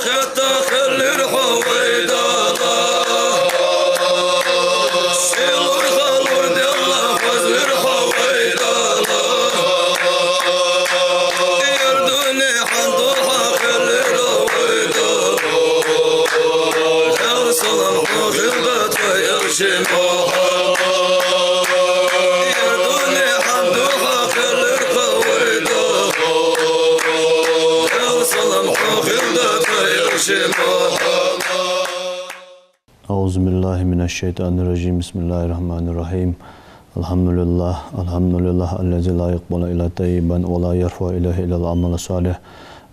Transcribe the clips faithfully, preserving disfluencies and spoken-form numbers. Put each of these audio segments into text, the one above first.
Хетта хиллар хьо вай Дала, сийлур-халур делла хозлар хьо вай Дала. Ер дуне хьан духьа хиллар хьо вай Дала, Даьла салам хьох хилда тха Элча Мухьаммад. Ер дуне хьан духьа хиллар хьо вай Дала, Даьла салам хьох хилда тха Элча Мухьаммад. أعوذ بالله من الشيطان الرجيم. بسم الله الرحمن الرحيم. الحمد لله، الحمد لله الذي لا يقبل إلا طيبا ولا يرفع إليه إلا العمل الصالح.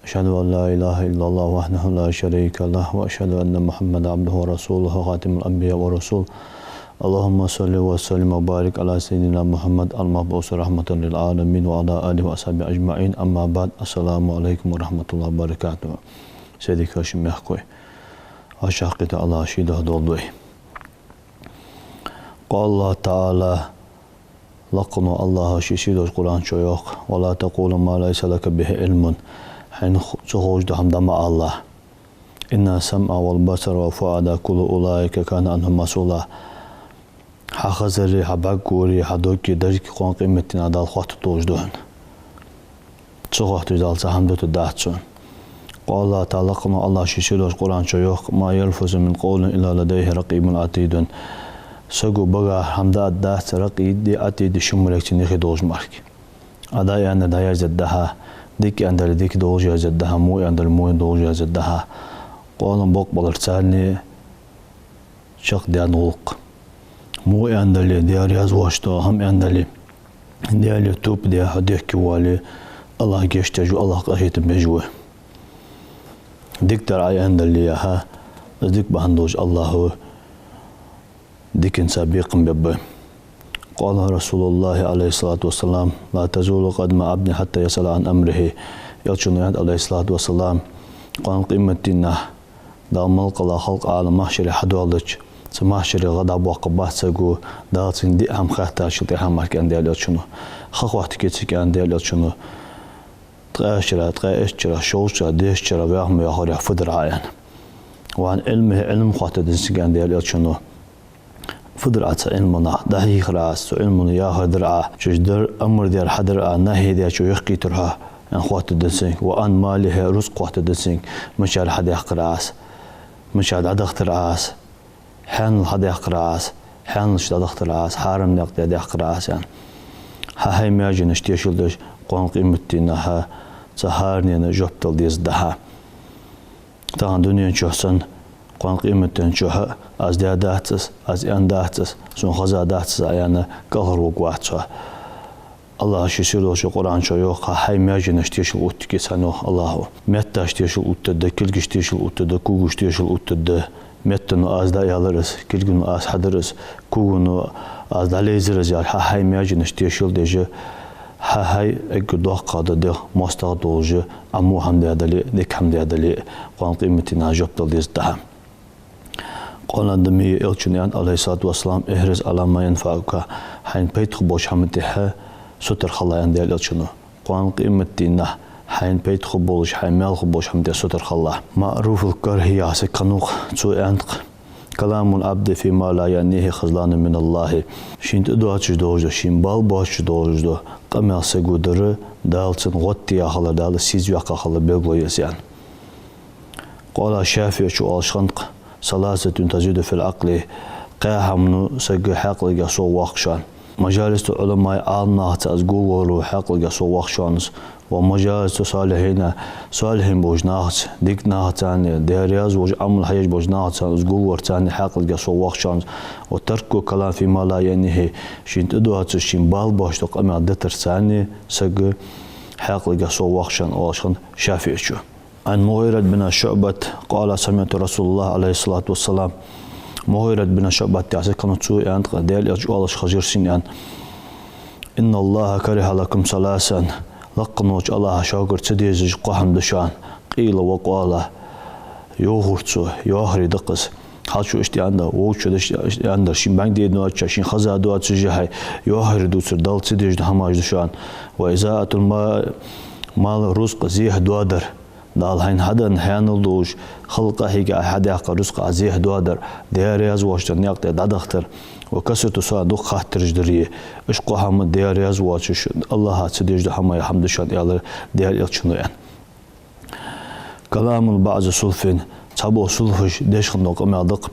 أشهد أن لا إله إلا الله وحده لا شريك له، وأشهد أن محمدا عبده ورسوله خاتم الأنبياء والرسل. اللهم صل وسلم وبارك على سيدنا محمد المبعوث رحمة للعالمين وعلى آله وأصحابه أجمعين. أما بعد، السلام عليكم ورحمة الله وبركاته. Седи каши мягкой. Ашахкита Аллах ши дох долдой. قال الله تعالى, лакхано Аллаха ший сийлахьча Къуръан чу йоах: «ولا تقل ما ليس لك به علم». Хьайна ц-, ца ховш дола хӀама дӀа ма алалахь. «إن السمع والبصر والفؤاد كل أولئك كان عنه مسؤولا». Хьа хазари, хьа бӀаргагури, хьа доги, деррига къоанкъематдийнахьа Дала хоаттаргдолаш да хьона. Ца хоатташ Дала цхьа хӀама дутаргдац хьона. قال الله تعالى, лакхано Аллаха ший сийлахьча Къуръан чу йоах: «ما يلفظ من قول إلا لديه رقيب عتيد». Саго багара хӀама дӀааргдац, ракъиби, Ӏатиди шин малейк цун юхе долаш мара. Ӏа дӀааьннар дӀаяздаьд хьа, дика аьннадале дика долаш яздаьд хьа, во аьннадале во долаш яздаьд хьа. Къоанал бокъо баларца царна чакхдаьнна гӀулакх. Во аьннадале, Даьла раьза воацаш дола хӀама аьннадале, Даьлага тоба де, хьо дехке воале, Аллах гешт деш ва, Аллах къахетам беш ва. Дика дар Ӏа аьннадале, яха, из дика бахьан долаш Аллаха диканца бекхам бергба. قال رسول الله عليه الصلاة والسلام: «لا تزول قدم عبد حتى يسأل عن عمله». Элчано аьннад, Ӏалайхи ссалату вассалам, къоанкъематдийнахьа Дала мел кхелла халкъ Ӏалам махьшаре хьадоаладича, цу махьшаре гӀа дӀабоаккхаргбац саго, Дала цунга диъ хӀама хаьттачул тӀехьагӀа мара, аьннад Даьла Элчано. Ха хоаттаргья цунга, аьннад Даьла Элчано, ткъаь шера, ткъаь итт шера, шовзткъа шера, дезткъа шера ваха ма вахар фу дир Ӏа, аьнна. «وعن علمه», Ӏилма хоаттаргда цунга, аьннад Даьла Элчано. Фу дир Ӏа цу Ӏилманах? ДӀахьехар Ӏа из, цу Ӏилмано яхар дир Ӏа, цо дар, амар даьр хьадир Ӏа, нахьи даьр цо йохкийтар хьа, аьнна, хоаттаргда цунга. «وعن ماله», рузкъа хоаттаргда цунга, мичара хьадаьккхар Ӏа из, мичара дӀадахийтар Ӏа из, хьанал хьадаьккхар Ӏа из, хьаналца дӀадахийтар Ӏа из, хьарам никъ тӀа даьккхар Ӏа из, аьнна. Хьа-хьай маьженашта тешал деш, къоанкъематдийнахьа цу хӀаранена жоп дала дезаргда хьа. Тахан дунен чу санна, къоанкъематден чухь а: «Аз даьдац из, аз аьннадац из, сона хезадац из», — аьнна, кӀалхарваргвац хьо. Аллаха ший сийлахьча Къуръан чу йоах: «Хьа-хьай маьженашта тешал оттаргья», — аьннад Аллаха. Метташта тешал оттаргда, кулгашта тешал оттаргда, когашта тешал оттаргда. Меттано аз дӀааьлар из, кулгано аз хьадир из, когано аз дӀалайзар из яхаш, хьа-хьай маьженашта тешал деш, хьа-хьай эггара доккхагӀа дола дегӀ моастагӀа долаш, Ӏа во хӀама даь дале а, дика хӀама даь дале а, къоанкъематдийнахьа жоп дала дезаргда хьа. Къоанадаме Элчано аьннад, Ӏалайхи ссалату вассалам: «احرص على ما ينفعك». Хьайна пайда хургболча хӀаман тӀехьа сутара хила, аьннад Даьла Элчано. Къоанкъематдийнахьа хьайна пайда хургболаш, хьайна маьл хургболча хӀаман тӀехьа сутара хила. МаӀруф аль-Кархи яха саг хиннав-кх, цо аьннад-кх: «كلام العبد فيما لا يعنيه خذلان من الله». Шийна тӀадоацаш долаш дола, шийна бала боацаш долаш дола къамаьл саго дар, Дала цунна гӀоттаяь хилар, Дала сийсазваьккха хилар белгало я из, аьнна. Къола ШафиӀийчо оалаш хиннад-кх: «ثلاثة تزيد في العقل». Кхаь хӀамано сага хьаькъалга совгӀа воаккх шоана. «مجالس العلماء», Ӏаламнахаца из гулваларо хьаькъалга совгӀа воаккх шоана из. «ومجالس الصالحين», салихӀин болча нахаца, дика нахаца, Даьла раьза волча, Ӏамал хьаеш болча нахаца из гулвалар, царца хьаькъалга совгӀа воаккх шоана из. «وترك الكلام فيما لا يعنيه», шийна тӀадоацаш, шийна бала боацаш дола къамаьл дитар, царца сага хьаькъалга совгӀа воаккх шоана, оалаш хиннад ШафиӀийчо. عن المغيرة بن شعبة قال: سمعت رسول الله عليه الصلاة والسلام. МугӀират бин ШуӀбат яха саг хиннав, цо аьннад-кх, Даьла Элчано оалаш хезар сона, аьнна: «إن الله كره لكم ثلاثا». Лакхаволча Аллахӏа шугара ца дезаш кхо хӀама да шоана. «قيل وقال». Йоахар цо, йоахари да-кх из. Хьалчо иштта аьнна, вокхо иштта аьнна, шийна бӀаргадайна доацаш, шийна хеза доацаш, хьай йоахари дувцар, Далла ца дезаш дола хӀамаш да шоана. «وإضاعة المال», рузкъа зехьа доадар. Дала хьайна хьаденна хьанал долаш, халкъа хьийга Ӏа хьадаьккха рузкъа Ӏа зехьа доадар, Даьла раьза воацаш дар наькъа тӀа дӀадахийтар, وكثرة السؤال, дукха хаттараш дар, уж кхо хӀама Даьла раьза воацаш, АллахӀа ца деш дола хӀама я хӀама да шоана, аьлар Даьла Элчано, аьнна. كلام بعض السلف, цхьаболча сулафаша деш хинна дола къамаьл да-кх: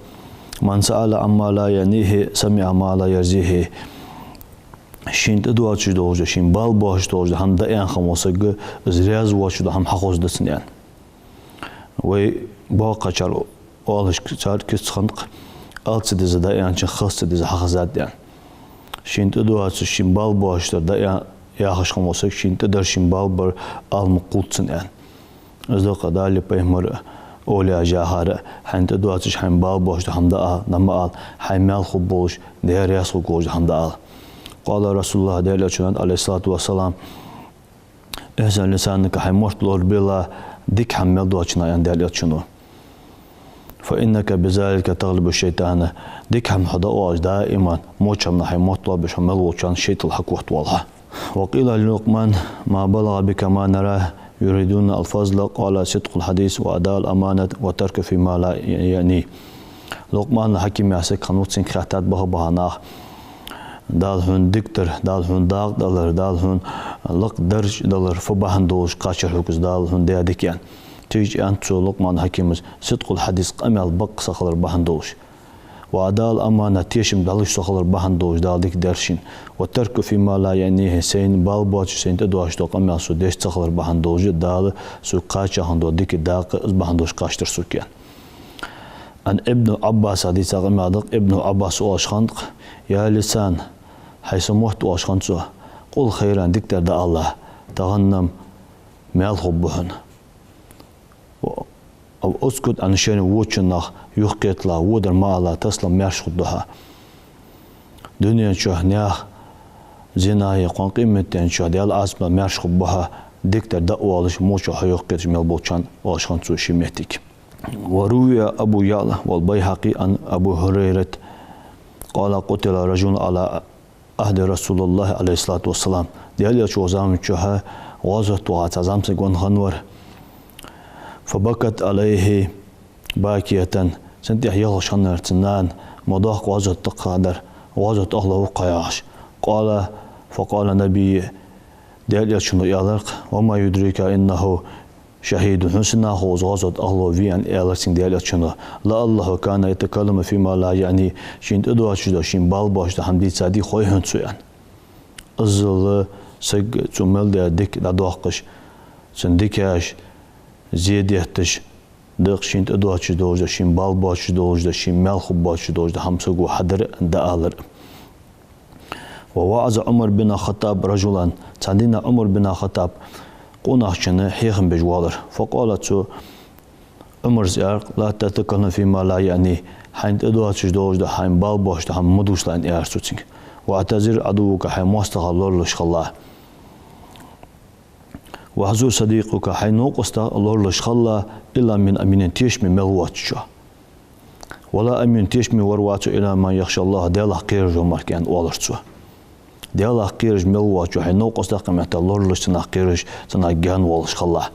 من سأل عما لا يعنيه سمع ما لا يرضيه. Шийна тӀадоацаш долаш да, шийна бала боацаш долаш да хӀама дӀааьнна хинна вола саг, из раьза воацаш дола хӀама хьахозаш да цунна, аьнна. Вай боккхачар оалаш цар кица хиннад-кх: ала ца деза дӀааьнначунна хаза ца деза хьахазад, аьнна. Шийна тӀадоацаш, шийна бала боацаш дар дӀааьнна яхаш хинна вола саг, шийна тӀадар, шийна бала бар ала ма кхувда цунна, аьнна. Из да-кх Дала, пайхамара, овлияаша яхар: хьайна тӀадоацаш, хьайна бала боацаш дола хӀама дӀаала, дӀа ма ала, хьайна маьл хургболаш, Даьла раьза хургволаш дола хӀама дӀаала. قال رسول الله, Даьла Элчано аьннад, عليه الصلاة والسلام: احفظ لسانك, хьай мотт лорабелахь, дика хӀама мел доацачунах, аьннад Даьла Элчано. فإنك بذلك تغلب الشيطان. Дика хӀама хьо дӀаоалаш, даиман воча хӀаманах хьай мотт лорабеш хьо мел волча хана шайтӀал хьакотвоал хьо. وقيل للقمان: ما بلغ بك ما نرى يريدون الفضل؟ قال: صدق الحديث وأداء الأمانة والترك فيما لا يعنيه. Лукъманул Хьаким яха саг хиннав, цунга хаьттад баха-баха наха: Дала хьона дикадар, Дала хьона дакъа далар, Дала хьона лакха дарж далар фу бахьан долаш кхачар хьога из, Дала хьона даь дика, аьнна. Тиша аьннад цу Лукъманул Хьакима: صدق الحديث, къамаьл бакъ са хилар бахьан долаш. وأداء الأمانة, тешам дӀалуш со хилар бахьан долаш Дала дика даьр шийна. والترك فيما لا يعنيه, сайна бала боацаш, сайна тӀадоацаш дола къамаьл со деш ца хилар бахьан долаш, Дала сога кхача хинна дола дика дакъа, из бахьан долаш кхачдар сога, аьнна. Ан Ибн Ӏаббас хьадийца къамаьл да-кх, Ибн Ӏаббаса оалаш хиннад-кх: يا لسان, хьай са мотт, оалаш хиннад цо, قل خيرا, дикадар дӀаалалахь, تغنم, маьл хургба хьона. أو اسكت عن شر, вочунах юхакхеталахь, водар ма ала, تسلم, маьрша хургда хьо. Дунен чу наьха зинаи, кхоана къематдийнахьа Даьла Ӏазапах маьрша хургба хьо, дикадар дӀаоалаш, вочунах хьо юхакхеташ мел болча хана, оалаш хиннад цо ший моттиге. وروى أبو يعلى والبيهقي عن أبي هريرة قال: قتل رجل على عهد رسول الله عليه الصلاة والسلام. Даьла Элча волча заман чухь гӀазоте ваха цхьа зӀамсаг венна хиннавар. فبكت عليه باكية. Цунна тӀехьа йихьалуш хиннаяр цун нана, ма дохка гӀазоте тӀакхаьчар, гӀазота ахӀло ва-кх хьо, яхаш. قال: فقال النبي, Даьла Элчано аьлар-кх: وما يدريك أنه شهيد, хьона сенах хов из гӀазота ахӀло вий, аьнна, аьлар цунга Даьла Элчано. لعله كان يتكلم فيما لا يعنيه, шийна тӀадоацаш дола, шийна бала боацаш дола хӀама дийцадий хой хьона цо, аьнна. Иззал саг цо мел даь дика дӀадоаккхаш, цун дикаш зе детташ, дакъа шийна тӀадоацаш долаш дола, шийна бала боацаш долаш дола, шийна маьл хургбоацаш долаш дола хӀама саго хьадар, дӀаалар. ووعظ عمر بن الخطاب رجلا. Цхьан дийнахьа Ӏумар бин Хаттаб къонахчунна хьехам беш воаллар. فقال, цу Ӏумара аьлар-кх: لا تتكلم فيما لا يعنيه, хьайна тӀадоацаш долаш дола, хьайна бала боацаш дола хӀама ма дувцалахь, аьнна, аьлар цо цунга. واعتذر عدوك, хьай моастагӀа лоралуш хилалахь. واحذر صديقك, хьай новкъостах лоралуш хилалахь, إلا من أمين, тешаме мел воацачох. ولا أمين, тешаме вар вац, إلا من يخشى الله, Даьлах кхераш вар мара, аьнна, оалар цо. Даьлах кхераш мел воацачох, хьай новкъостах, къамаьлах лоралуш, цунах кхераш, цунах гаьна волаш хилалахь.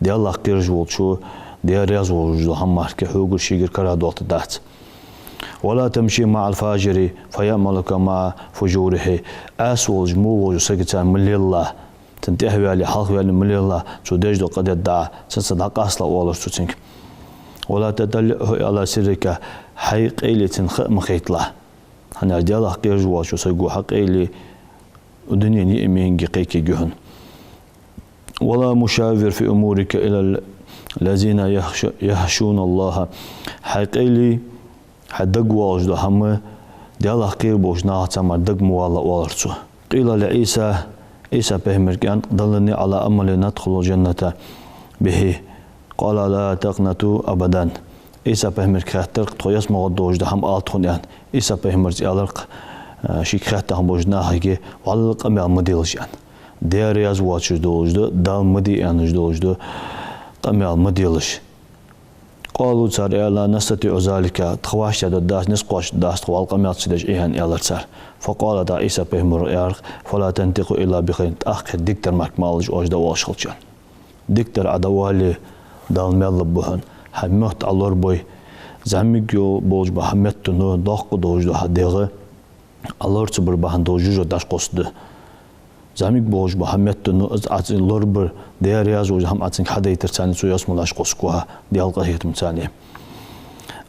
Даьлах кхераш волчо Даьла раьза волаш дола хӀама мара хьогара шийгара карагӀдоалийтаргдац. ولا تمش مع الفاجر فيعملك مع فجوره. Ӏаьса волаш, во волча сагаца ма лелалахь. Цунна тӀехьаваьле, хьалхаваьле ма лелалахь, цо деш дола къа дергда Ӏа, цунца дӀакъасталахь, оалар цо цунга. ولا تطلعه على سرك, хьай къайле цунна ха а ма хайталахь. ХӀана аьлча Даьлах кхераш воацача саго хьа къайле дунен йиъ мега кхайкаергья хьона. ولا مشاور في أمورك إلى الذين يخش-, يخشون الله. Хьай къайле, хьай дагавоалаш дола хӀама Даьлах кхера болча нахаца мара дага ма валалахь, оалар цо. قيل لعيسى, Ӏийса пайхамарга аьннад: دلني على عمل ندخل الجنة به. قال: لا تقنطوا أبدا. Ӏийса пайхамарга хаьттар-кх: тхо ялсмале гӀоргдолаш дола хӀама ала тхона, аьнна. Ӏийса пайхамара аьлар-кх, а, шийга хаьттача болча нахага: вӀалла къамаьл ма делаш, аьнна. Даьла раьза воацаш долаш дола, Дала ма де аьнна долаш дола къамаьл ма делаш. قالوا, цар аьлар: نستطيع ذلك, тха вӀаштӀехьа дергдац, низ кхоачаргдац тхо, вӀалла къамаьл ца деш, аьнна, аьлар цар. فقال, тӀаккха Ӏийса пайхамара аьлар-кх: فلا تنطقوا إلا بخير, тӀаккха дикадар мара ма алалаш оаш дӀаоалаш хилча. Дикадар Ӏа дӀаоале, Дала маьл лургба хьона. Хьа мотт Ӏа лорабой. ЗӀамига йо-, болаш ба хьа меттано, доккха долаш да хьа дегӀ. Ӏа лора ца бар бахьан долаш жожагӀате дӀакхоссаргда. ЗӀамига болаш ба хьа меттано, из Ӏа цунга лорабар, Даьла раьза волча хӀама Ӏа цунга хьадайтар царна, цо ялсмале дӀакхоссаргва хьо, Даьла къахетамца.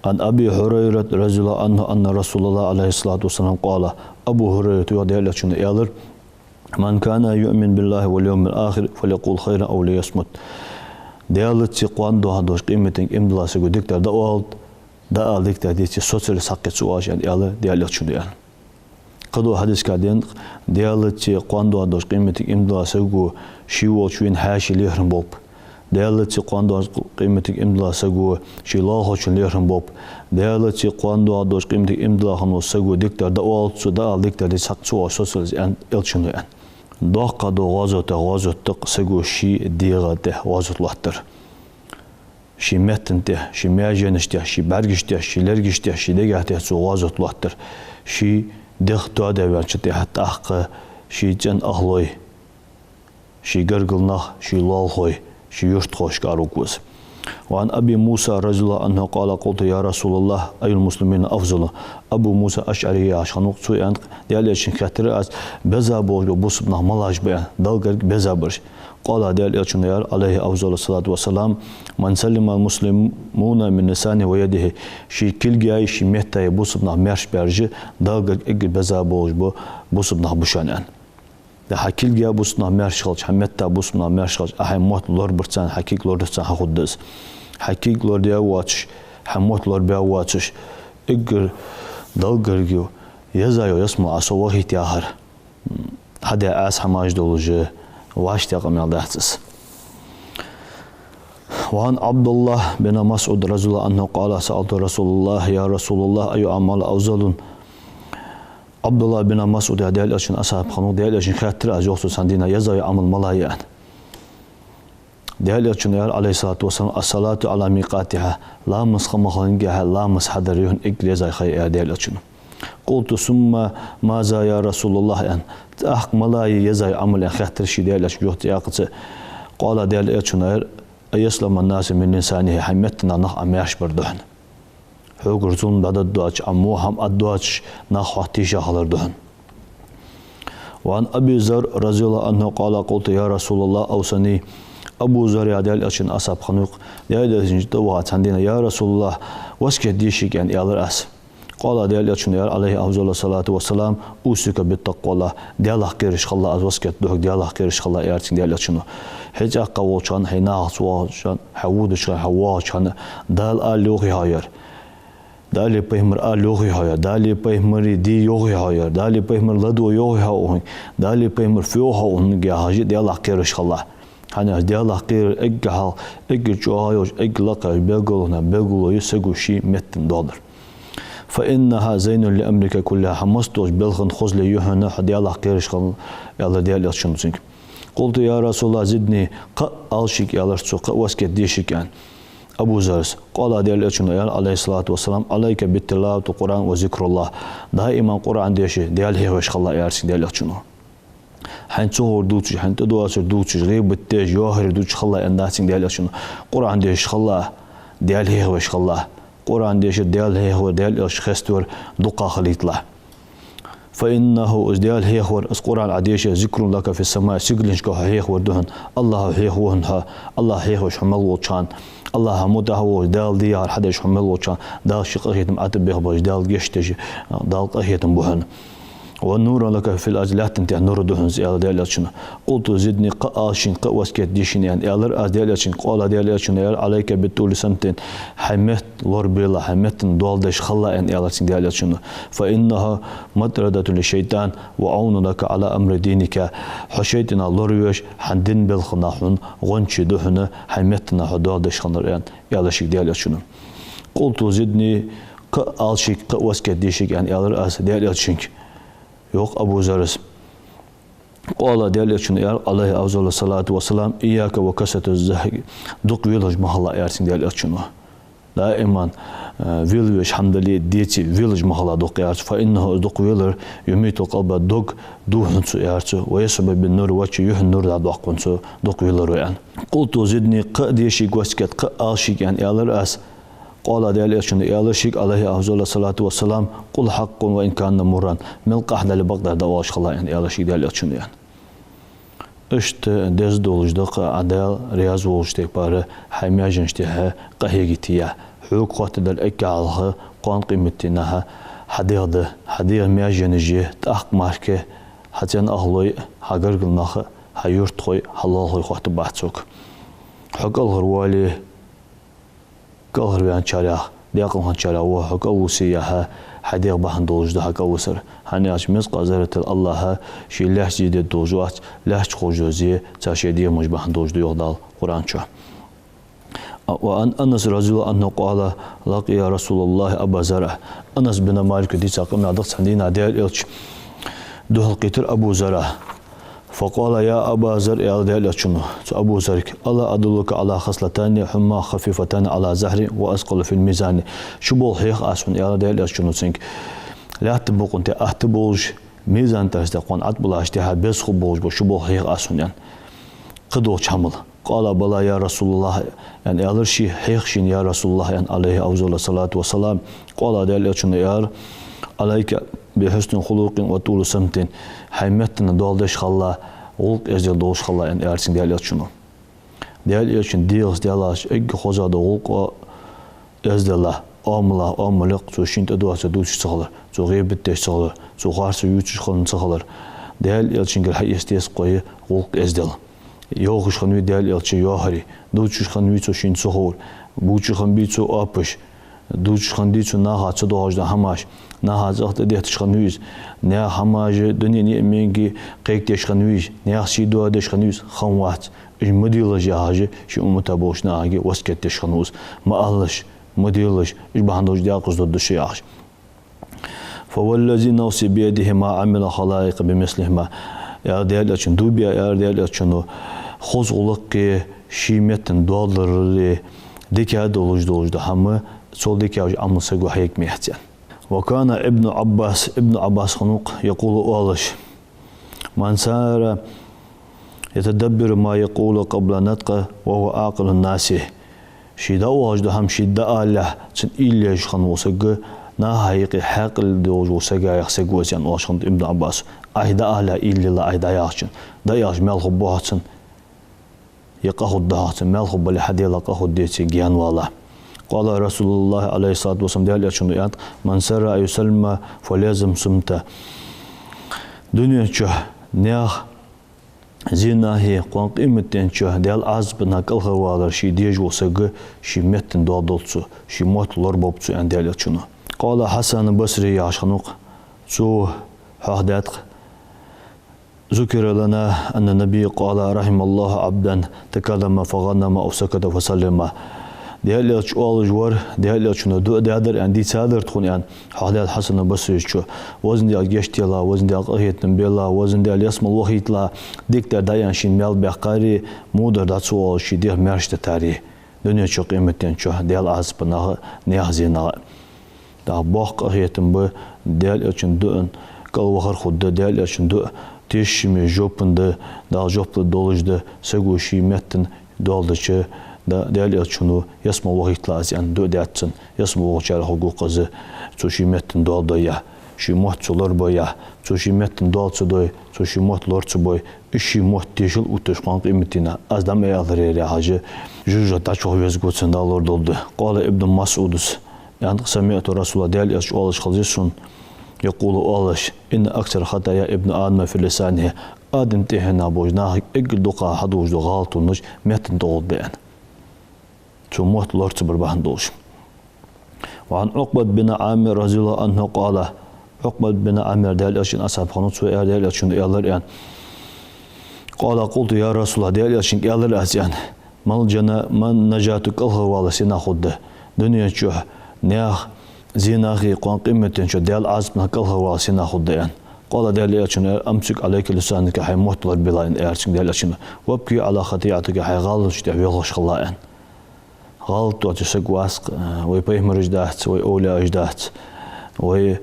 عن أبي هريرة رضي الله عنه أن رسول الله عليه الصلاة والسلام قال, Абу ХӀурайрата йоах, Даьла Элчано аьлар: من كان يؤمن بالله واليوم الآخر فليقل خيرا أو ليصمت. Даьлацеи кхоана дийнахьа долча къематдийнеи иман дилла саго дикадар дӀаоалаш, дӀаала дикадар деце, соцале сакхе ца оалаш, аьнна, аьлар Даьла Элчано, аьнна. Кхыдолча хьадисага денна, Даьлацеи кхоана дийнахьа долча къематдийнеи иман дилла саго ший волча вийна хьаьший лерхӀам болба. Даьлацеи кхоана дийнахьа долча къематдийнеи иман дилла саго ший лоалахочун лерхӀам болба. Даьлацеи кхоана дийнахьа долча къематдийнеи иман дилла хинна волча саго дикадар дӀаоалаш, цо дӀаала дикадар деце, сакхе ца оалаш, соцале, аьнна, Элчано аьнна. Доккха да гӀазот, гӀазот да-кх саго ший дегӀа тӀа гӀазот латтар. Ший метта тӀа, ший маьженаш тӀа, ший бӀаргаш тӀа, ший лергаш тӀа, ший дега тӀа цо гӀазот латтар. Ший дегӀ тоадаь ваьнначул тӀехьагӀа тӀаккха ший цӀен ахлой, ший гаргара нах, ший лоалахой, ший юртахошка аравергва из. وعن أبي موسى رضي الله عنه قال: قلت: يا رسول الله، أي المسلمين أفضل؟ Абу Муса АшӀари яхаш хиннав-кх, цо аьннад-кх, Даьла Элчанга хаьттар аз: беза болаш бола бусалба нах малаш ба, аьнна, Далла гарга беза бараш. قال, Даьла Элчано аьлар, عليه أفضل الصلاة والسلام: من سلم المسلمون من لسانه ويده. Ший кулгаи ший меттаи бусалба нах маьрша баьржа, Далла гарга эггара беза болаш бола бусалба нах ба шоана, аьнна. Да хьа кулга бусалба нах маьрша хилча, хьа метта бусалба нах маьрша хилча, Ӏа хьай мотт лорабарца, хьа кулг лорадарца хьахургда из. Хьа кулг лорадаь воацаш, хьа мотт лорабаь воацаш, эггара Далла гарга еза йола ялсмале Ӏа со вахийта яхар, хьадаь Ӏаса хӀамаш долаш, вӀаштӀехьа къамаьл дац из. وعن عبد الله بن مسعود رضي الله عنه قال: سألت رسول الله: يا رسول الله، أي الأعمال أفضل؟ Ӏабдуллахь бин МасӀуд яха Даьла Элчан асхьаб хиннав, Даьла Элчанга хаьттар аз, йоах цо, цхьан дийнахьа еза йола Ӏамал малагӀа я, аьнна. Даьла Элчано аьлар, عليه الصلاة والسلام: الصلاة على ميقاتها. Ламаз ха ма хиллинге ламаз хьадар я хьона эггара еза ха, аьлар Даьла Элчано. قلت: ثم ماذا يا رسول الله؟ аьнна. ТӀаккха малагӀа я еза йола Ӏамал, аьнна, хаьттар ше Даьла Элчанга, йоах цо, тӀаккха цо. قال, Даьла Элчано аьлар: أن يسلم الناس من لسانه. Хьай меттанах нах Ӏа маьрша бар да хьона. Хьогара зулам дӀадаргдоацаш, Ӏа во хӀама аргдоацаш, нах хьох тийша хилар да хьона. وعن أبي ذر رضي الله عنه قال: قلت: يا رسول الله، أوصني. Абу Зар яха Даьла Элчан асхьаб хиннав-кх, Даьла Элчанна тӀаваха цхьан дийнахьа: يا رسول الله, васкет дешийга, аьнна, аьлар аз. قال, Даьла Элчано аьлар, عليه أفضل الصلاة والسلام: أوصيك بتقوى الله. Даьлах кхераш хилалахь аз, васкет ду хьога, Даьлах кхераш хилалахь, аьлар цунга Даьла Элчано. Хьо цӀагӀа волча хана, хьо нахаца волча хана, хьо водача хана, хьо воагӀача хана, Дала ала йоахий хьоаяр, Далеи пайхамареи ала йоахий хьоаяр, Далеи пайхамареи де йоахий хьоаяр, Далеи пайхамареи ладувгӀа йоахий хьо укхунга, Далеи пайхамаро фу йоах хьо укхунга яхаш, Даьлах кхераш хилалахь. ХӀана аьлча Даьлах кхерар эггара хьалха, эггара чӀоагӀа йолаш, эггара лакхагӀа йолаш белгало я саго ший меттана доаллар. فإنها زين لأمرك كله. Хьа массадолча балха хозал я хьона хьо Даьлах кхераш хилар, аьлар Даьла Элчано цунга. قلت: يا رسول الله، زدني. Кхы а ала шийга, аьлар цо, кхы а васкет дешийга, аьнна, Абу Зара. قال, Даьла Элчано аьлар, عليه الصلاة والسلام: عليك بتلاوة القرآن وذكر الله. Даиман Къуръан дешаш, Даьла хьехавеш хилалахь, аьлар цунга Даьла Элчано. Хьайна ца ховр дувцаш, хьайна тӀадоацар дувцаш, гӀийбат деш, йоахар дувцаш хилалахь, аьнна, дац цунга Даьла Элчано. Къуръан дешаш хилалахь, Даьла хьехавеш хилалахь. Къуръан дешар, Даьла хьехавар, Даьла Элча хеставар дукха хилийталахь. فإنه, из Даьла хьехавар, из Къуръан Ӏа дешар, ذكر لك في السماء, сигалешка хьо хьехавар да хьона. АллахӀа хьехаво хьона хьо, АллахӀ хьехавеш хьо мел волча хана, АллахӀа мутӀахьа волаш, Дала де яхар хьадеш хьо мел волча хана, Дала ший къахетам Ӏа тӀабехбеш, Дала гешт деш, Дала къахетам бу хьона. ونور لك في الأرض, лаьттан тӀа нур да хьона из, аьлар Даьла Элчано. قلت: زدني, кхы а ала шийга, кхы а васкет дешийга, аьнна, аьлар аз Даьла Элчанга. قال, Даьла Элчано аьлар: عليك بطول سمت. Хьай метта лорабелахь, хьай меттана доал деш хилалахь, аьнна, аьлар цунга Даьла Элчано. فإنها مطردة للشيطان وعون لك على أمر دينك. Хьо шайтӀанах лоравеш, хьа дина балхах хьона гӀончий да хьона, хьай меттана хьо доал деш хилар, аьнна, аьлар шийга Даьла Элчано. قلت: زدني, кхы а ала шийга, кхы а васкет дешийга, аьнна, аьлар аз Даьла Элчанга, йоах Абу Зара. قال, Даьла Элчано аьлар, عليه أفضل الصلاة والسلام: إياك وكثرة الضحك. Дукха велаш ма хилалахь, аьлар цунга Даьла Элчано. даиман, э, велавеш хӀама дале а, деце а велаш ма хила дукха, аьлар цо. فإنه, из дукха велар, يميت القلب, дог дув хьу цо, аьлар цо, ويسعب بالنور الوجه, юхьа нур дӀадоаккх цо, дукха веларо, аьнна. قلت زدني, кхы а де шийга васкет, кхы а ала шийга, аьнна, аьлар аз. قال, Даьла Элчано аьлар шийга, عليه أفضل الصلاة والسلام: قل حقا وإن كان مرا, мел къахьа дале а, бакъдар дӀаоалаш хила, аьнна, аьлар шийга Даьла Элчано, аьнна. Иштта деза долаш да-кх Ӏа Даьла раьза волча тайпара хьай маьженаш тӀехьа къахьегийта я. Хьога хоаттаргдар эггара хьалха кхоана къематдийнахьа хьа дегӀ да, хьа дегӀа маьженаш я, тӀаккха мара хьа цӀен ахлой, хьа гаргара нах, хьа юртахой, хьа лоалахой хоаттаргбац хьога. Хьо кӀалхарвоале, кӀалхарваьнначарех, даькъала хинначарех ва хьо кӀалвусаргья, хьа дегӀ бахьан долаш да хьа кӀалвусар. ХӀана аьлча مثقال ذرة АллахӀа ший лаьшта зе дергдолаш вац, лаьшта ховш дола зе цар шоай дегӀамаш бахьан долаш да, йоах Дала Къуръан чу. وعن أنس رضي الله عنه قال: لقيت رسول الله أبا ذر. Анас бин Малика дийца къамаьл да-кх, цхьан дийнахьа Даьла Элча духьалкхийтар Абу Зарра. فقال: يا أبا ذر, аьлар Даьла Элчано цу Абу Заррага: ألا أدلك على خصلتين هما خفيفتان على الظهر وأثقل في الميزان؟ Ши болх хьех аз хьона, аьлар Даьла Элчано цунга, лаьттан букъа тӀа атта болаш, мизан тӀа кхоана ӀотӀабиллача тӀехьа беза хургболаш бола ши болх хьех аз хьона, аьнна, кхыдолча хӀамал. قال: بلى يا رسول الله, аьнна, аьлар ше, хьех шийна, يا رسول الله, аьнна, عليه أفضل الصلاة والسلام. قال, Даьла Элчано аьлар: عليك بحسن خلق وطول صمت. Хьай меттана доал деш хила, гӀулакх эздел долаш хила, аьнна, аьлар цунга Даьла Элчано. Даьла Элчан дегӀаца, Даьлаца эггара хоза дола гӀулакх эздел, оамал, оамал я-кх, цо шийна тӀадоагӀар дувцаш ца хилар, цо гӀийбат деш ца хилар, цо харцо ювцаш хинна ца хилар. Даьла Элчангара хьаэца деза-кх вай гӀулакх эздел. Йоахаш хиннавий Даьла Элча йоахари, дувцаш хиннавий цо шийна ца ховра, бувцаш хиннабий цо оапаш, дувцаш хиннадий цо наха ца доагӀаш дола хӀамаш, наха цӀагӀа тӀадетташ хиннавий из, наьха хӀамаш, дунен ниӀмаех кхайкадеш хиннавий из, наьха сий доадеш хиннавий из, хиннавац. Уж ма делаш яхаш, ший уммата болча нахага васкет деш хиннав из. Ма алалаш, ма делаш, уж бахьан долаш даькъаза дергда шо яхаш. فوالذي نفسي بيده ما عمل الخلائق بمثلهما. Аьлар Даьла Элчано, дув биа, аьлар Даьла Элчано, хоза гӀулакхи ший меттана доал дари дикагӀа долаш долаш дола хӀама, цул дикагӀа уж Ӏамал саго хьега ма яц, аьнна. وكان ابن عباس, Ибн Ӏаббас хиннав-кх, يقول, оалаш: من سار يتدبر ما يقول قبل النطق وهو أعقل الناس. Ше дӀаоалаш дола хӀама ше дӀаалалехь, цунна уйла еш хинна вола саг, наха юкъе хьаькъал долаш вола сагаех саг ва из, аьнна, оалаш хиннад Ибн Ӏаббаса. Ӏайха дӀаалалехь, уйла йилла Ӏайха дӀаяхачоа, дӀаяхача маьл хургба хьох цунна, е къа хургда хьох цунна, маьл хургбале хьа Даьлах къа хургдеце, гаьнавалале. قال رسول الله عليه الصلاة والسلام, Даьла Элчано аьннад: من سر أن يسلم فليلزم الصمت. Дунен чу наьха зенахи кхоана къематден чу Даьла Ӏазапах кӀалхарвалар ше дезаш вола саг, ший меттана доал долда цо, ший мотт лораболба цо, аьннад Даьла Элчано. قال الحسن البصري, яхаш хиннав-кх, цо хьоахадаьд-кх: ذكر لنا أن النبي قال: رحم الله عبدا تكلم فغنم أو سكت فسلم. Даьла Элча оалаш вар, Даьла Элчано дуӀа даьдар, аьнна, дийцадар тхона, аьнна, хьоахадаьд Хьасан Басрийс цо. Везан Даьла гешт делахь, Везан Даьла къахетам белахь, Везан Даьла ялсмала вахийталахь, дика дар дӀааьнна шийна маьл баьккхари, мудар дӀа ца оалаш ший дегӀ маьрша дитари, дунен чу, къематден чу Даьла Ӏазапах наьха зенах. ТӀаккха боккха къахетам ба Даьла Элчан дуӀан кӀалвахар хургда, Даьла Элчан дуӀа тешаме жопан да, Дала жоп лургдолаш да, саго ший меттана доал дича, да, Даьла Элчано ялсмала вахийталахь аз, аьнна, дуӀа даьд цунна, ялсмала вахачарех хургва-кх из, цо ший меттана доал дой яхь, ший мотт цо лорабой яхь, цо ший меттана доал ца дой, цо ший мотт лора ца бой, из ший мотт тешал отташ кхоана къематдийнахьа, аз дӀа ма аьлар ер яхаш, жожагӀате дӀачувоаларгва цунна, Дала лорадолда. قال ابن مسعود, аьннад-кх: سمعت رسول الله, Даьла Элча оалаш хезар сона, يقول, оалаш: إن أكثر خطايا ابن آدم في لسانه. Адама тӀехьенах болча наха эггара дукха хьадолаш дола гӀалатонаш меттана тӀагӀолла да, аьнна. Цо мотт лора ца бар бахьан долаш. وعن عقبة بن عامر رضي الله عنه قال, Ӏукъбат бин Ӏамир, Даьла Элчан асхьаб хиннав, цо аьлар, Даьла Элчано аьлар, аьнна. قال: قلت: يا رسول الله, Даьла Элчанга аьлар аз, аьнна: ما الجنا-, ما النجاة, кӀалхарвалар сенах хургда? Дунен чу наьха зенахи кхоана къематден чу Даьла Ӏазапах кӀалхарвалар сенах хургда, аьнна. قال, Даьла Элчано аьлар: أمسك عليك لسانك, хьай мотт лорабелахь, аьнна, аьлар цунга Даьла Элчано. وابك على خطيئتك, хьай гӀалаташ тӀа воьлхаш хилалахь, аьнна. ГӀалат доаца саг вац-кх, вай пайхамараш дац, вай овлияаш дац, вай,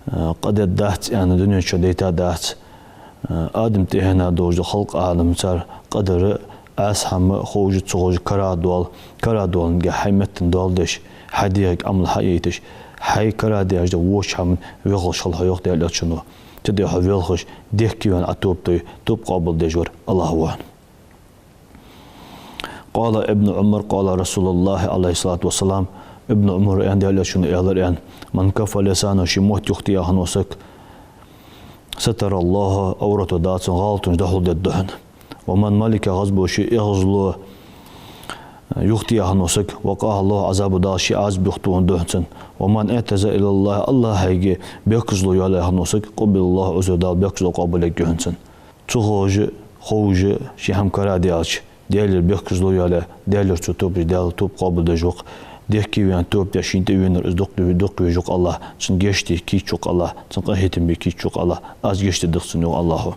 э, къа дергдац аьнна дунен чу дайта дац. Э, Адама тӀехьенна долаш да халкъ Адама, цар къа дар Ӏаьса хӀама, ховш а ца ховш а карагӀдоал, карагӀдоаланга хьай меттана доал деш, хьай дегӀага Ӏамал хьаэтташ, хьай карагӀдаьча да воча хӀаман вехалаш хила хьо, йоах Даьла Элчано. Цудухьа хьо велхаш, дехкеваьнна Ӏа тоба дой, тоба къоабалдеш вар АллахӀ ва хьона. قال ابن عمر، قال رسول الله عليه الصلاة والسلام, Ибн Ӏумара аьннад, Даьла Элчано аьлар аьнна: من كف لسانه, ший мотт юхатеха хинна вола саг, ستره الله عورته, Дала цун гӀалаташ духьалдергда хьона. ومن ملك غضبه, ший эгӀазло юхатеха хинна вола саг, وقاه الله عذابه, Дала ший Ӏазап юхатохаргда хьона цунна. ومن اعتذر إلى الله, АллахӀага бехказло йоалаяь хинна вола саг, قبل الله عذره, Дала бехказло къоабалъергья хьона цун. Ца ховш а, ховш а ший хӀама карагӀдаьлча, Даьлагара бехказло йоалаяь, Даьлагара цо тоба дича, Даьла тоба къоабалдеш ва-кх. Дехкеваьнна тоба деш, шийна тӀавенар из дукха, дукха веза-кх АллахӀ, цунна гешт де кийчъя-кх АллахӀ, цунна къахетам бе кийчъя-кх АллахӀ, аз гешт дергда-кх цунна, йоах АллахӀо.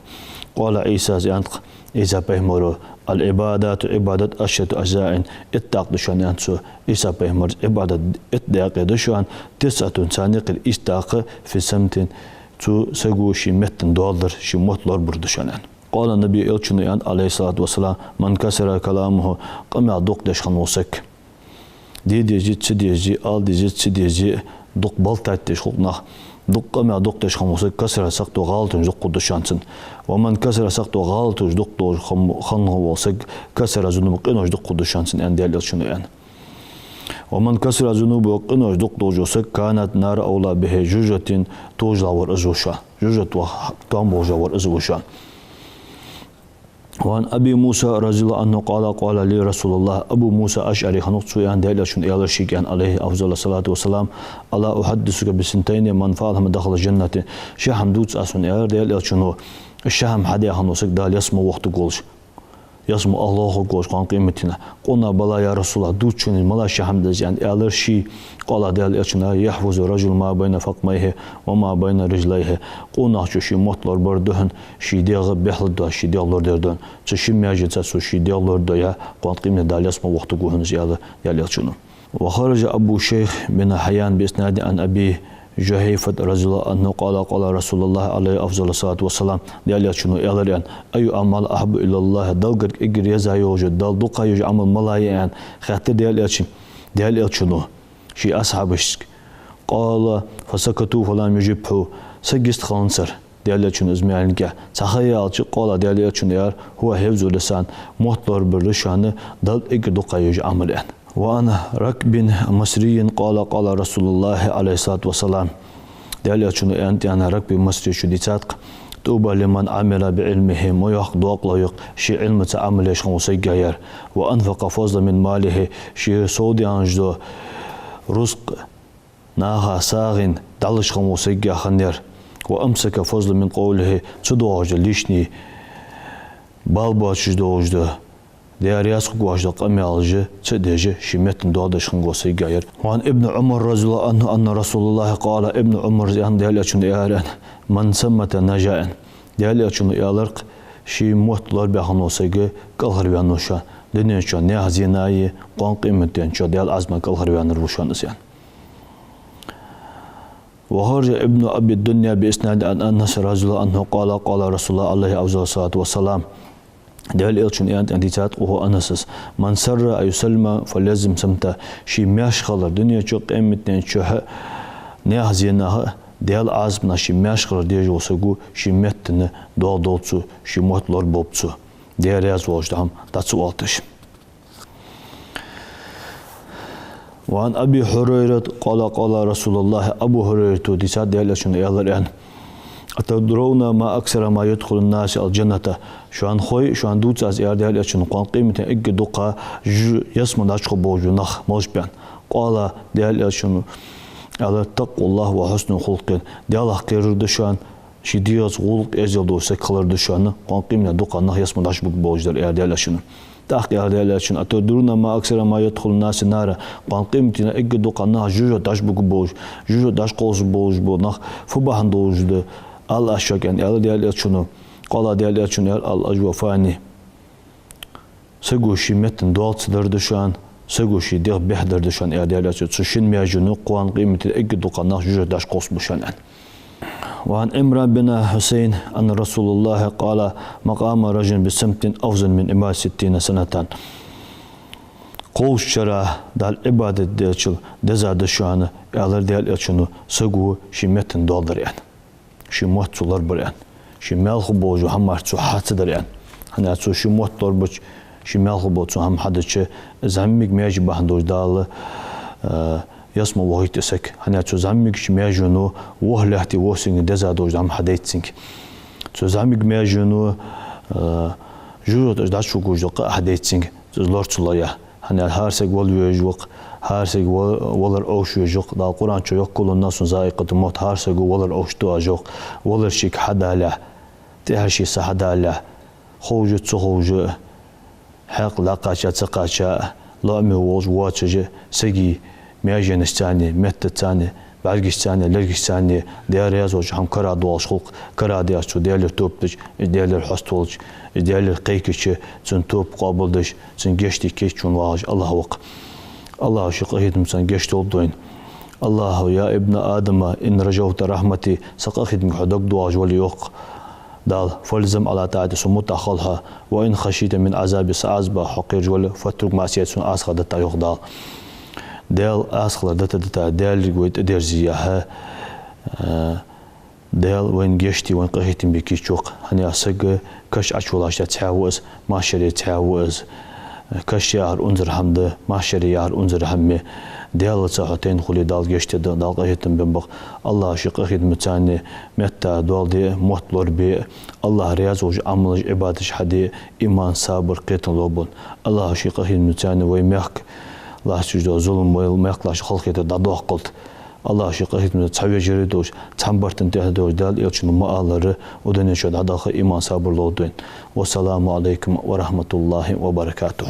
قال عيسى, аьннад-кх Ӏийса пайхамаро: العبادات, Ӏибадат, عشرة أجزاء, итт дакъа да шоана, аьннад цо. Ӏийса пайхамаро: Ӏибадат итт дакъа да шоана, تسعة, царна юкъера итт дакъа, في صمت, цу саго ший меттана доал дар, ший мотт лорабар да шоана, аьнна. قال النبي, Элчано аьннад, عليه الصلاة والسلام: من كثر كلامه, къамаьл дукха деш хинна вола саг. Де дезий, ца дезий, ала дезий, ца дезий, дукха болтать деш хул-кх нах. Дукха къамаьл дукха деш хинна вола саг, كثر سخطه, гӀалаташ дукха хургда шоана цун. ومن كثر سخطه, гӀалаташ дукха долаш хинна, хинна вола саг, كثر ذنوبه, къинош дукха хургда шоана цун, аьннад Даьла Элчано аьнна. ومن كثرت ذنوبه, къинош дукха долаш вола саг, كانت النار أولى به, жожагӀатен тожалахь вар из ва шоана. ЖожагӀате ваха тоам болаш вар из ва шоана. وعن أبي موسى رضي الله عنه قال: قال لي رسول الله, Абу Муса АшӀари хиннав-кх, цо аьннад, Даьла Элчано аьлар шийга аьнна, عليه أفضل الصلاة والسلام: ألا أحدثك بثنتين من فعلهما دخل الجنة. Ши хӀама дувца аз хьона, аьлар Даьла Элчано, ши хӀама хьадаь хинна вола саг Дала ялсмала вохийтаргволаш, ялсмала лохаргволаш кхоана къематдийнахьа. قلنا: بلى يا رسول الله, дувца хьона, мала ши хӀама да из, аьнна, аьлар ше. قال, Даьла Элчано аьлар: يحفظ الرجل ما بين فخذيه وما بين رجليه. Къонахчо ший мотт лорабар да хьона, ший дегӀ бехлургдоацаш ший дегӀ лорадар да хьона. Цу шин маьженца цо ший дегӀ лорадой, кхоана къематдийнахьа Дала ялсмала вохийтаргва хьона из, аьлар Даьла Элчано. وخرج أبو الشيخ بن حيان بإسناد عن أبي جحيفة رضي الله عنه قال: قال رسول الله عليه أفضل الصلاة والسلام, Даьла Элчано аьлар аьнна: أي الأعمال أحب إلى الله, Далла гарга эггара еза йолаш, Далла дукха езаш Ӏамал мала я аьнна хаьттар Даьла Элчан-, Даьла Элчано ший асхьабашка. قال: فسكتوا فلم يجبه. Саг йистхиланзар Даьла Элчано из ма аьллинге. Цхьа ха яьлча, قال, Даьла Элчано аьлар: هو حفظ اللسان, мотт лорабар да шоана Далла эггара дукха езаш Ӏамал, аьнна. وعن ركب مصري قال: قال رسول الله عليه الصلاة والسلام. Даьла Элчано аьннад аьнна Ракби Масречо дийцад-кх: طوبى لمن عمل بعلمه, ма йоах, докъалах я-кх ший Ӏилмаца Ӏамал еш хинна вола саггахьа яр. وأنفق فضلا من ماله, ший совдаьннача рузкъа наха сагӀийна дӀалуш хинна вола саггахьа хинна яр. وأمسك فضلا من قوله, цу доагӀаш да лишний бала боацаш долаш да, Даьла раьза хургволаш да къамаьлаш ца а деш, ший меттана доал деш хинна вола саггахьа яр. وعن ابن عمر رضي الله عنه أن رسول الله قال, Ибн Ӏумара аьннад, Даьла Элчано аьлар аьнна: من صمت نجا, аьнна. Даьла Элчано аьлар-кх: ший мотт лорабаь хинна вола саг кӀалхарваьннав шоана. Дунен чу наьха зенаи, кхоана къематден чу Даьла Ӏазапах кӀалхарваьннар ва шоана из, аьнна. وخرج ابن أبي الدنيا بإسناد عن أنس رضي الله عنه قال: قال رسول الله عليه أفضل الصلاة والسلام. Даьла Элчано аьннад аьнна дийцад-кх Анаса: من سره أن يسلم فليلزم صمته. Ший маьрша хилар, дунен чу, къематден чу а, наьха зенах а, Даьла Ӏазапах ший маьрша хилар дезаш вола саг ва, ший меттана доал долда цо, ший мотт лораболба цо, Даьла раьза волаш дола хӀама дӀа ца оалийташ. وعن أبي هريرة قال: قال رسول الله, Абу Хурайрата дийцад Даьла Элчано аьлар аьнна: أتدرون ما أكثر ما يدخل الناس الجنة؟ Шоана хой, шоана дувц аз, аьлар Даьла Элчано, кхоана къематдийнахьа эггара дукха жу-, ялсмала дӀачугӀоргболаш бола нах малаш ба аьнна. قال, Даьла Элчано аьлар: تقوى الله وحسن الخلق. Даьлах кхерар да шоана, ший дегӀаца гӀулакх эздел долаш саг хилар да шоана, кхоана къематдийнахьа дукха нах ялсмала дӀачубугаргболаш дар, аьлар Даьла Элчано. ТӀаккха аьлар Даьла Элчано: أتدرون ما أكثر ما يدخل الناس النار؟ Кхоана къематдийнахьа эггара дукха нах жожагӀате дӀачубугаргболаш, жожагӀате дӀачукхувсаргболаш бола нах фу бахьан долаш да, ала аз шуга, аьнна, аьлар Даьла Элчано. قال, Даьла Элчано аьлар: الأجوفان. Саго ший меттана доал ца дар да шоана, Саго ший дегӀ бехдар да шоана, аьлар Даьла Элчо, цу шин маьжено кхоана къематдийнахьа эггара дукха нах жожагӀатен дӀакхувсаргба шоана, аьнна. وعن عمران بن حصين أن رسول الله قال: مقام رجل بصمت أفضل من عبادة ستين سنة. Кхоачара Далла Ӏибадат дечул деза да шоана, аьлар Даьла Элчано, саго ший меттана доал дар, аьнна. Ший мотт цо лорабар, аьнна. Ший маьлха бола хӀамаш цо хьа ца дар, аьнна. ХӀана аьлча цо ший мотт лорабича, ший маьлха бола цо хӀама хьадича, зӀамига маьже бахьан долаш Дала, э, ялсмала вохийт из саг. ХӀана аьлча цу зӀамигача маьжено ворхӀ лаьтта вовсинга деза долаш хӀама хьадайт цунга. Цу зӀамига маьжено, э, жожагӀатен дӀачувугаш дола къа хьадайт цунга. Цу лор цо лораяь. ХӀана аьлча хӀара саг вала везаш ва-кх, хӀара саг ва-, валар Ӏовша везаш ва-кх. Дала Къуръан чу йоах: كل نفس ذائقة الموت, хӀара саго валар Ӏовшадергда, йоах. Валар шийга хьадалалехь, тӀехьара ший са хьадалалехь, ховш а, ца ховш а, хьакъ дӀакхаьча а, ца кхаьча а, лоӀаме волаш а, воацаш а, сага маьженашца а, меттаца а, бӀаргашца а, лергашца а Даьла раьза волча хӀама карагӀдоалаш хул-кх. КарагӀдаьча цо Даьлагара тоба дича, из Даьлагара хьаставолча, из Даьлагара кхайкача, цун тоба къоабалдеш, цун гешт де кийчвенна вагӀаш АллахӀ ва-кх. АллахӀа ший къахетамца гешт долда вайна. АллахӀа: يا ابن آدم إن رجوت رحمتي, са къахетамга хьо дог доагӀаш вале, йоах Дала, فالزم على طاعتي, сона мутӀахьа хила хьо, وإن خشيت من عذابي, са Ӏазапах хьо кхераш вале, فاترك معصيتي, сона Ӏаса хила дӀатӀа, йоах Дала. Даьла Ӏаса хилар дӀатӀа, дӀатӀа, Даьлага вай тӀадерзаехьа, э, Даьла вайна гешт де, вайна къахетам бе кийчва-кх. ХӀана аьлча саг каша Ӏочуваллача цхьаь ва из, махьшаре цхьаь ва из. Каш яхар унзара хӀама да, махьшаре яхар унзара хӀама я. Даьлаца хьо тайна хуле, Дала гешт дергда, Дала къахетам бергба-кх. АллахӀа ший къахетамца метта доал де, мотт лорабе, АллахӀ раьза волча Ӏамалаш, Ӏибадаташ хьаде, иман, сабар, кхетам лолба вайна. АллахӀа ший къахетамца вай мехка латташ дола зулам, вай мехка латташ халахетар дӀадоаккхалда. АллахӀа ший къахетамца цхьа вежарий долаш, цхьан барта тӀа долаш, Даьла Элчано ма аллара, укх дунен чу дӀадаха иман, сабар лолда вайна. والسلام عليكم ورحمة الله وبركاته.